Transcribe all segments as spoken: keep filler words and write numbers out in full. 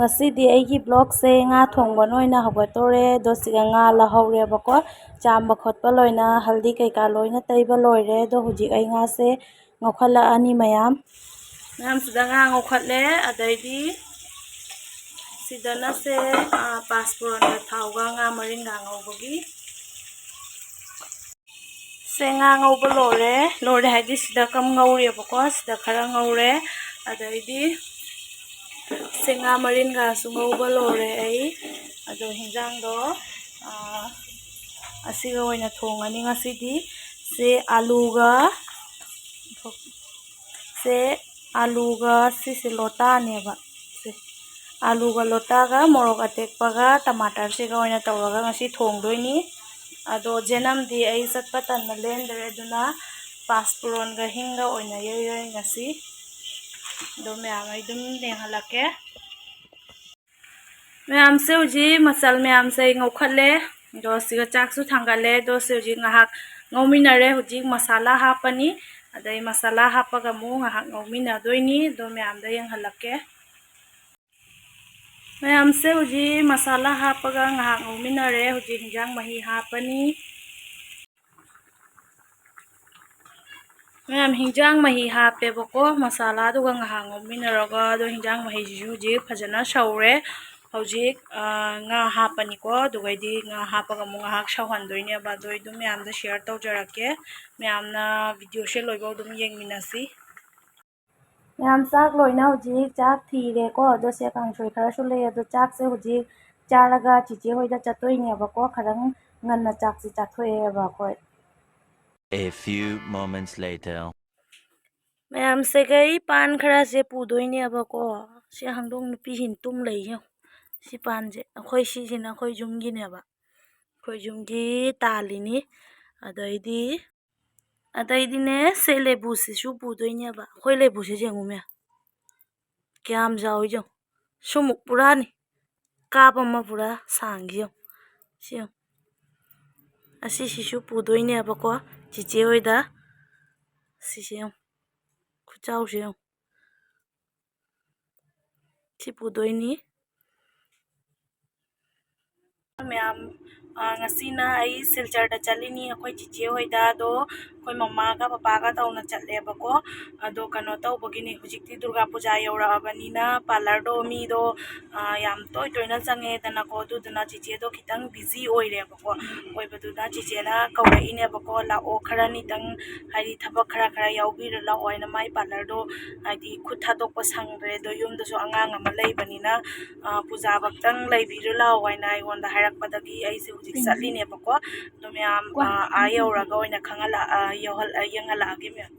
ꯉꯁꯤꯗꯤ ꯑꯩꯒꯤ ꯕ꯭ꯂꯣꯛꯁꯦ ꯉꯥ ꯊꯣꯡꯕꯅ ꯑꯣꯏꯅ ꯍꯧꯒꯠꯇꯣꯔꯦ꯫ ꯑꯗꯣ ꯁꯤꯒ ꯉꯥ ꯂꯧꯍꯧꯔꯦꯕꯀꯣ, ꯆꯥꯝꯕ ꯈꯣꯠꯄ ꯂꯣꯏꯅ, ꯍꯜꯗꯤ ꯀꯩꯀꯥ ꯂꯣꯏꯅ ꯇꯩꯕ ꯂꯣꯏꯔꯦ꯫ ꯑꯗꯣ ꯍꯧꯖꯤꯛ ꯑꯩ ꯉꯥꯁꯦ ꯉꯧꯈꯠꯂꯛꯑꯅꯤ ꯃꯌꯥꯝ꯫ ꯃꯌꯥꯝꯁꯤꯗ ꯉꯥ ꯉꯧꯈꯠꯂꯦ꯫ ꯑꯗꯩꯗꯤ ꯁꯤꯗꯅ ꯁꯦ, ꯑꯥ, ꯄꯥꯁꯄꯣꯔꯟꯒ ꯊꯥꯎꯒ ꯉꯥ ꯃꯔꯤꯟꯒ ꯉꯧꯕꯒꯤ꯫ ꯁꯦ ꯉꯥ ꯉꯧꯕ ꯂꯣꯏꯔꯦ꯫ ꯂꯣꯏꯔꯦ ꯍꯥꯏꯗꯤ ꯁꯤꯗ ꯀꯝ ꯉꯧꯔꯦꯕꯀꯣ, ꯁꯤꯗ ꯈꯔ ꯉꯧꯔꯦ꯫ ꯑꯗꯩꯗꯤ ꯁꯦ ꯉꯥ ꯃꯔꯤꯟꯒꯁꯨ ꯉꯧꯕ ꯂꯣꯏꯔꯦ ꯑꯩ꯫ ꯑꯗꯣ ꯍꯤꯟꯖꯥꯡꯗꯣ, ꯑꯥ, ꯑꯁꯤꯒ ꯑꯣꯏꯅ ꯊꯣꯡꯉꯅꯤ ꯉꯁꯤꯗꯤ꯫ ꯁꯦ ꯑꯥꯂꯨꯒ, ꯁꯦ ꯑꯥꯂꯨꯒ ꯁꯤꯁꯦ ꯂꯣꯇꯥꯅꯦꯕ꯫ ꯁꯦ ꯑꯥꯂꯨꯒ ꯂꯣꯇꯥꯒ ꯃꯣꯔꯣꯛ ꯑꯇꯦꯛꯄꯒ ꯇꯃꯥꯇꯔꯁꯤꯒ ꯑꯣꯏꯅ ꯇꯧꯔꯒ ꯉꯁꯤ ꯊꯣꯡꯗꯣꯏꯅꯤ꯫ ꯑꯗꯣ ꯖꯦꯅꯝꯗꯤ ꯑꯩ ꯆꯠꯄ ꯇꯟꯅ ꯂꯦꯟꯗ꯭ꯔꯦ, ꯑꯗꯨꯅ ꯄꯥꯁꯄꯨꯔꯣꯟꯒ ꯍꯤꯡꯒ ꯑꯣꯏꯅ ꯌꯩꯔꯦ ꯉꯁꯤ꯫ ꯑꯗꯣ ꯃꯌꯥꯝ ꯑꯩ ꯑꯗꯨꯝ ꯌꯦꯡꯍꯜꯂꯛꯀꯦ꯫ ꯃꯌꯥꯝꯁꯦ ꯍꯧꯖꯤꯛ ꯃꯆꯜ ꯃꯌꯥꯝꯁꯦ ꯑꯩ ꯉꯧꯈꯠꯂꯦ꯫ ꯑꯗꯣ ꯁꯤꯒ ꯆꯥꯛꯁꯨ ꯊꯥꯡꯒꯠꯂꯦ꯫ ꯑꯗꯣ ꯁꯤ ꯍꯧꯖꯤꯛ ꯉꯥꯏꯍꯥꯛ ꯉꯧꯃꯤꯟꯅꯔꯦ꯫ ꯍꯧꯖꯤꯛ ꯃꯁꯥꯂꯥ ꯍꯥꯞꯄꯅꯤ꯫ ꯑꯗꯩ ꯃꯁꯥꯂꯥ ꯍꯥꯞꯄꯒ ꯑꯃꯨꯛ ꯉꯥꯏꯍꯥꯛ ꯉꯧꯃꯤꯟꯅꯗꯣꯏꯅꯤ꯫ ꯑꯗꯣ ꯃꯌꯥꯝꯗ ꯌꯦꯡꯍꯜꯂꯛꯀꯦ꯫ ꯃꯌꯥꯝꯁꯦ ꯍꯧꯖꯤꯛ ꯃꯁꯥꯂꯥ ꯍꯥꯞꯄꯒ ꯉꯥꯏꯍꯥꯛ ꯉꯧꯃꯤꯟꯅꯔꯦ꯫ ꯍꯧꯖꯤꯛ ꯍꯤꯟꯖꯥꯡ ꯃꯍꯤ ꯍꯥꯞꯄꯅꯤ꯫ ꯃꯌꯥꯝ ꯍꯤꯟꯖꯥꯡ ꯃꯍꯤ ꯍꯥꯞꯄꯦꯕꯀꯣ, ꯃꯁꯥꯂꯥꯗꯨꯒ ꯉꯥꯏꯍꯥꯛ ꯉꯧꯃꯤꯟꯅꯔꯒ꯫ ꯑꯗꯣ ꯍꯤꯟꯖꯥꯡ ꯃꯍꯤꯁꯤꯁꯨ ꯍꯧꯖꯤꯛ ꯐꯖꯅ ꯁꯧꯔꯦ꯫ ꯍꯧꯖꯤꯛ, ꯑ, ꯉꯥ ꯍꯥꯞꯄꯅꯤꯀꯣ꯫ ꯑꯗꯨꯒꯩꯗꯤ ꯉꯥ ꯍꯥꯞꯄꯒ ꯑꯃꯨꯛ ꯉꯥꯏꯍꯥꯛ ꯁꯧꯍꯟꯗꯣꯏꯅꯦꯕ꯫ ꯑꯗꯣ ꯑꯩ ꯑꯗꯨꯝ ꯃꯌꯥꯝꯗ share ꯇꯧꯖꯔꯛꯀꯦ꯫ ꯃꯌꯥꯝꯅ videoꯁꯦ ꯂꯣꯏꯐꯥꯎ ꯑꯗꯨꯝ ꯌꯦꯡꯃꯤꯟꯅꯁꯤ꯫ ꯃꯌꯥꯝ ꯆꯥꯛ ꯂꯣꯏꯅ ꯍꯧꯖꯤꯛ ꯆꯥꯛ ꯊꯤꯔꯦꯀꯣ꯫ ꯑꯗꯣ ꯁꯦ ꯀꯥꯡꯁꯣꯏ ꯈꯔꯁꯨ ꯂꯩ꯫ ꯑꯗꯣ ꯆꯥꯛꯁꯦ ꯍꯧꯖꯤꯛ ꯆꯥꯔꯒ ꯆꯤꯆꯦ ꯍꯣꯏꯗ ꯆꯠꯇꯣꯏꯅꯦꯕꯀꯣ꯫ ꯈꯔꯪ ꯉꯟꯅ ꯆꯥꯛꯁꯦ ꯆꯥꯊꯣꯛꯑꯦꯕ ꯑꯩꯈꯣꯏ꯫ A few moments later. ꯃꯌꯥꯝꯁꯦ ꯀꯩ ꯄꯥꯟ ꯈꯔꯁꯦ ꯄꯨꯗꯣꯏꯅꯦꯕꯀꯣ꯫ ꯁꯤ ꯍꯪꯗꯣꯡ ꯅꯨꯄꯤꯁꯤꯅ ꯇꯨꯝ ꯂꯩ ꯌꯦꯡꯉꯨ꯫ ꯁꯤ ꯄꯥꯟꯁꯦ ꯑꯩꯈꯣꯏ, ꯁꯤꯁꯤꯅ ꯑꯩꯈꯣꯏ ꯌꯨꯝꯒꯤꯅꯦꯕ꯫ ꯑꯩꯈꯣꯏ ꯌꯨꯝꯒꯤ ꯇꯥꯜꯂꯤꯅꯤ꯫ ꯑꯗꯩꯗꯤ, ꯑꯗꯩꯗꯤꯅꯦ, ꯁꯦ ꯂꯦꯕꯨꯁꯤꯁꯨ ꯄꯨꯗꯣꯏꯅꯦꯕ꯫ ꯑꯩꯈꯣꯏ ꯂꯦꯕꯨꯁꯦ ꯌꯦꯡꯉꯨ ꯃꯌꯥꯝ꯫ ꯀꯌꯥꯝ ꯆꯥꯎꯏ ꯌꯦꯡꯉꯨ꯫ ꯁꯨꯃꯨꯛ ꯄꯨꯔꯥꯅꯤ꯫ ꯀꯥꯞ ꯑꯃ ꯄꯨꯔꯥ ꯁꯥꯡꯈꯤ ꯌꯦꯡꯉꯨ꯫ ꯁꯤ ꯌꯦꯡꯉꯨ꯫ ꯑꯁꯤꯁꯤꯁꯨ ꯄꯨꯗꯣꯏꯅꯦꯕꯀꯣ ꯆꯤꯆꯦ ꯍꯣꯏꯗ꯫ ꯁꯤꯁꯦ ꯌꯦꯡꯉꯨ꯫ ꯈꯨꯆꯥꯎꯁꯦ ꯌꯦꯡꯉꯨ꯫ ꯁꯤ ꯄꯨꯗꯣꯏꯅꯤ꯫ ꯃꯌꯥꯝ, ꯑ, ꯉꯁꯤꯅ ꯑꯩ ꯁꯤꯜꯆꯔꯗ ꯆꯠꯂꯤꯅꯤ, ꯑꯩꯈꯣꯏ ꯆꯤꯆꯦ ꯍꯣꯏꯗ꯫ ꯑꯗꯣ ꯑꯩꯈꯣꯏ ꯃꯃꯥꯒ ꯄꯄꯥꯒ ꯇꯧꯅ ꯆꯠꯂꯦꯕꯀꯣ꯫ ꯑꯗꯣ ꯀꯩꯅꯣ ꯇꯧꯕꯒꯤꯅꯤ, ꯍꯧꯖꯤꯛꯇꯤ ꯗꯨꯔꯒꯥ ꯄꯨꯖꯥ ꯌꯧꯔꯛꯑꯕꯅꯤꯅ ꯄꯥꯔꯂꯔꯗꯣ ꯃꯤꯗꯣ, ꯑ, ꯌꯥꯝ ꯇꯣꯏ ꯇꯣꯏꯅ ꯆꯪꯉꯦꯗꯅꯀꯣ꯫ ꯑꯗꯨꯗꯨꯅ ꯆꯤꯆꯦꯗꯣ ꯈꯤꯇꯪ ꯕꯤꯖꯤ ꯑꯣꯏꯔꯦꯕꯀꯣ꯫ ꯑꯣꯏꯕꯗꯨꯅ ꯆꯤꯆꯦꯅ ꯀꯧꯔꯛꯏꯅꯦꯕꯀꯣ, "ꯂꯥꯛꯑꯣ, ꯈꯔꯅꯤꯇꯪ, ꯍꯥꯏꯗꯤ ꯊꯕꯛ ꯈꯔ ꯈꯔ ꯌꯥꯎꯕꯤꯔꯨ ꯂꯥꯛꯑꯣ" ꯍꯥꯏꯅ, ꯃꯥꯏ ꯄꯥꯔꯂꯔꯗꯣ ꯍꯥꯏꯗꯤ ꯈꯨꯠ ꯊꯥꯗꯣꯛꯄ ꯁꯪꯗ꯭ꯔꯦ꯫ ꯑꯗꯣ ꯌꯨꯝꯗꯁꯨ ꯑꯉꯥꯡ ꯑꯃ ꯂꯩꯕꯅꯤꯅ, ꯑ, ꯄꯨꯖꯥ ꯚꯛꯇꯪ ꯂꯩꯕꯤꯔꯨ ꯂꯥꯛꯑꯣ ꯍꯥꯏꯅ ꯑꯩꯉꯣꯟꯗ ꯍꯥꯏꯔꯛꯄꯗꯒꯤ ꯑꯩꯁꯦ ꯍꯧꯖꯤꯛ ꯆꯠꯂꯤꯅꯦꯕꯀꯣ꯫ ꯑꯗꯣ ꯃꯌꯥꯝ, ꯑ, ꯑꯥ ꯌꯧꯔꯒ ꯑꯣꯏꯅ ꯈꯪꯍꯜꯂꯛ-, ꯑ, ꯌꯧꯍꯜ-, ꯑ, ꯌꯦꯡꯍꯜꯂꯛꯑꯒꯦ ꯃꯌꯥꯝ꯫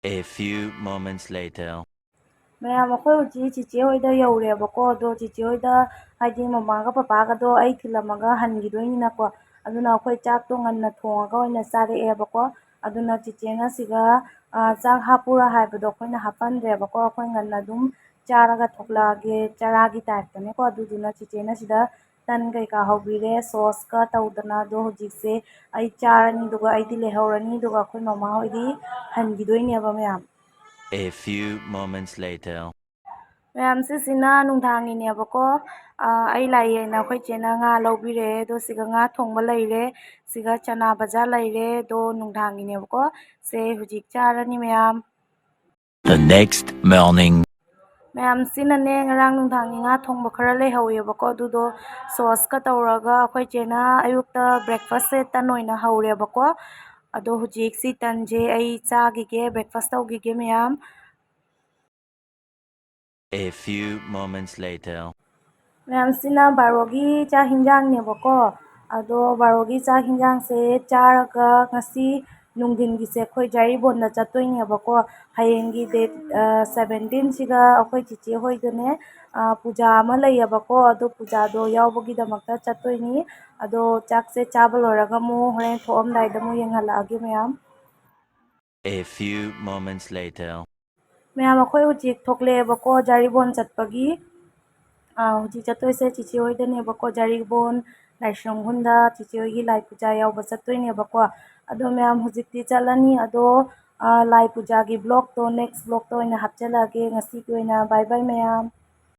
A few moments later. ꯃꯌꯥꯝ, ꯑꯩꯈꯣꯏ ꯍꯧꯖꯤꯛ ꯆꯤꯆꯦ ꯍꯣꯏꯗ ꯌꯧꯔꯦꯕꯀꯣ꯫ ꯑꯗꯣ ꯆꯤꯆꯦ ꯍꯣꯏꯗ, ꯍꯥꯏꯗꯤ ꯃꯃꯥꯒ ꯄꯄꯥꯒꯗꯣ ꯑꯩ ꯊꯤꯜꯂꯝꯃꯒ ꯍꯟꯈꯤꯗꯣꯏꯅꯤꯅꯀꯣ, ꯑꯗꯨꯅ ꯑꯩꯈꯣꯏ ꯆꯥꯛꯇꯣ ꯉꯟꯅ ꯊꯣꯡꯉꯒ ꯑꯣꯏꯅ ꯆꯥꯔꯛꯑꯦꯕꯀꯣ꯫ ꯑꯗꯨꯅ ꯆꯤꯆꯦꯅ ꯁꯤꯒ, ꯑ, ꯆꯥꯛ ꯍꯥꯞꯄꯨꯔ ꯍꯥꯏꯕꯗꯣ ꯑꯩꯈꯣꯏꯅ ꯍꯥꯞꯄꯟꯗ꯭ꯔꯦꯕꯀꯣ꯫ ꯑꯩꯈꯣꯏ ꯉꯟꯅ ꯑꯗꯨꯝ ꯆꯥꯔꯒ ꯊꯣꯛꯂꯛꯑꯒꯦ, ꯆꯔꯥꯒꯤ ꯇꯥꯏꯞꯇꯅꯦꯀꯣ꯫ ꯑꯗꯨꯗꯨꯅ ꯆꯤꯆꯦꯅ ꯁꯤꯗ ꯇꯟ ꯀꯩꯀꯥ ꯍꯧꯕꯤꯔꯦ, ꯁꯣꯁꯀ ꯇꯧꯗꯅ꯫ ꯑꯗꯣ ꯍꯧꯖꯤꯛꯁꯦ ꯑꯩ ꯆꯥꯔꯅꯤ, ꯑꯗꯨꯒ ꯑꯩꯗꯤ ꯂꯩꯍꯧꯔꯅꯤ, ꯑꯗꯨꯒ ꯑꯩꯈꯣꯏ ꯃꯃꯥ ꯍꯣꯏꯗꯤ ꯍꯟꯈꯤꯗꯣꯏꯅꯦꯕ ꯃꯌꯥꯝ꯫ A few moments later. ꯃꯌꯥꯝ, ꯁꯤꯁꯤꯅ ꯅꯨꯡꯗꯥꯡꯒꯤꯅꯦꯕꯀꯣ꯫ ꯑ, ꯑꯩ ꯂꯥꯛꯑꯦꯅ ꯑꯩꯈꯣꯏ ꯆꯦꯅ ꯉꯥ ꯂꯧꯕꯤꯔꯛꯑꯦ꯫ ꯑꯗꯣ ꯁꯤꯒ ꯉꯥ ꯊꯣꯡꯕ ꯂꯩꯔꯦ, ꯁꯤꯒ ꯆꯅꯥ ꯚꯖꯥ ꯂꯩꯔꯦ꯫ ꯑꯗꯣ ꯅꯨꯡꯗꯥꯡꯒꯤꯅꯦꯕꯀꯣ꯫ ꯁꯦ ꯍꯧꯖꯤꯛ ꯆꯥꯔꯅꯤ ꯃꯌꯥꯝ꯫ The next morning. ꯃꯌꯥꯝ, ꯁꯤꯅꯅꯦ ꯉꯔꯥꯡ ꯅꯨꯡꯗꯥꯡꯒꯤ ꯉꯥ ꯊꯣꯡꯕ ꯈꯔ ꯂꯩꯍꯧꯋꯦꯕꯀꯣ꯫ ꯑꯗꯨꯗꯣ ꯁꯣꯁꯀ ꯇꯧꯔꯒ ꯑꯩꯈꯣꯏ ꯆꯦꯅ ꯑꯌꯨꯛꯇ ꯕ꯭ꯔꯦꯛꯐꯥꯁꯁꯦ ꯇꯟ ꯑꯣꯏꯅ ꯍꯧꯔꯦꯕꯀꯣ꯫ ꯑꯗꯣ ꯍꯧꯖꯤꯛ ꯁꯤ ꯇꯟꯁꯦ ꯑꯩ ꯆꯥꯈꯤꯒꯦ, ꯕ꯭ꯔꯦꯛꯐꯥꯁ ꯇꯧꯈꯤꯒꯦ ꯃꯌꯥꯝ꯫ A few moments later. ꯃꯌꯥꯝꯁꯤꯅ ꯕꯥꯔꯣꯒꯤ ꯆꯥꯛ ꯍꯤꯟꯖꯥꯡꯅꯦꯕꯀꯣ꯫ ꯑꯗꯣ ꯕꯥꯔꯣꯒꯤ ꯆꯥꯛ ꯍꯤꯟꯖꯥꯡꯁꯦ ꯆꯥꯔꯒ ꯉꯁꯤ ꯅꯨꯡꯊꯤꯟꯒꯤꯁꯦ ꯑꯩꯈꯣꯏ ꯖꯥꯔꯤꯕꯣꯟꯗ ꯆꯠꯇꯣꯏꯅꯦꯕꯀꯣ꯫ ꯍꯌꯦꯡꯒꯤ ꯗꯦꯠ, ꯑ, ꯁꯕꯦꯟꯇꯤꯟꯁꯤꯒ ꯑꯩꯈꯣꯏ ꯆꯤꯆꯦ ꯍꯣꯏꯗꯅꯦ, ꯑ, ꯄꯨꯖꯥ ꯑꯃ ꯂꯩꯌꯦꯕꯀꯣ꯫ ꯑꯗꯣ ꯄꯨꯖꯥꯗꯣ ꯌꯥꯎꯕꯒꯤꯗꯃꯛꯇ ꯆꯠꯇꯣꯏꯅꯤ꯫ ꯑꯗꯣ ꯆꯥꯛꯁꯦ ꯆꯥꯕ ꯂꯣꯏꯔꯒ ꯑꯃꯨꯛ ꯍꯣꯔꯦꯟ ꯊꯣꯛꯑꯝꯗꯥꯏꯗ ꯑꯃꯨꯛ ꯌꯦꯡꯍꯜꯂꯛꯑꯒꯦ ꯃꯌꯥꯝ꯫ A few moments later. ꯃꯌꯥꯝ, ꯑꯩꯈꯣꯏ ꯍꯧꯖꯤꯛ ꯊꯣꯛꯂꯛꯑꯦꯕꯀꯣ, ꯖꯥꯔꯤꯕꯣꯟ ꯆꯠꯄꯒꯤ꯫ ꯑꯥ, ꯍꯧꯖꯤꯛ ꯆꯠꯇꯣꯏꯁꯦ ꯆꯤꯆꯦ ꯍꯣꯏꯗꯅꯦꯕꯀꯣ, ꯖꯥꯔꯤꯕꯣꯟ ꯂꯥꯏꯁ꯭ꯔꯝ ꯈꯨꯟꯗ ꯆꯤꯆꯦ ꯍꯣꯏꯒꯤ ꯂꯥꯏ ꯄꯨꯖꯥ ꯌꯥꯎꯕ ꯆꯠꯇꯣꯏꯅꯦꯕꯀꯣ꯫ ꯑꯗꯣ ꯃꯌꯥꯝ, ꯍꯧꯖꯤꯛꯇꯤ ꯆꯠꯂꯅꯤ꯫ ꯑꯗꯣ, ꯑꯥ, ꯂꯥꯏ ꯄꯨꯖꯥꯒꯤ vlogꯇꯣ next vlogꯇ ꯑꯣꯏꯅ ꯍꯥꯞꯆꯤꯜꯂꯛꯑꯒꯦ꯫ ꯉꯁꯤꯒꯤ ꯑꯣꯏꯅ bye bye ꯃꯌꯥꯝ꯫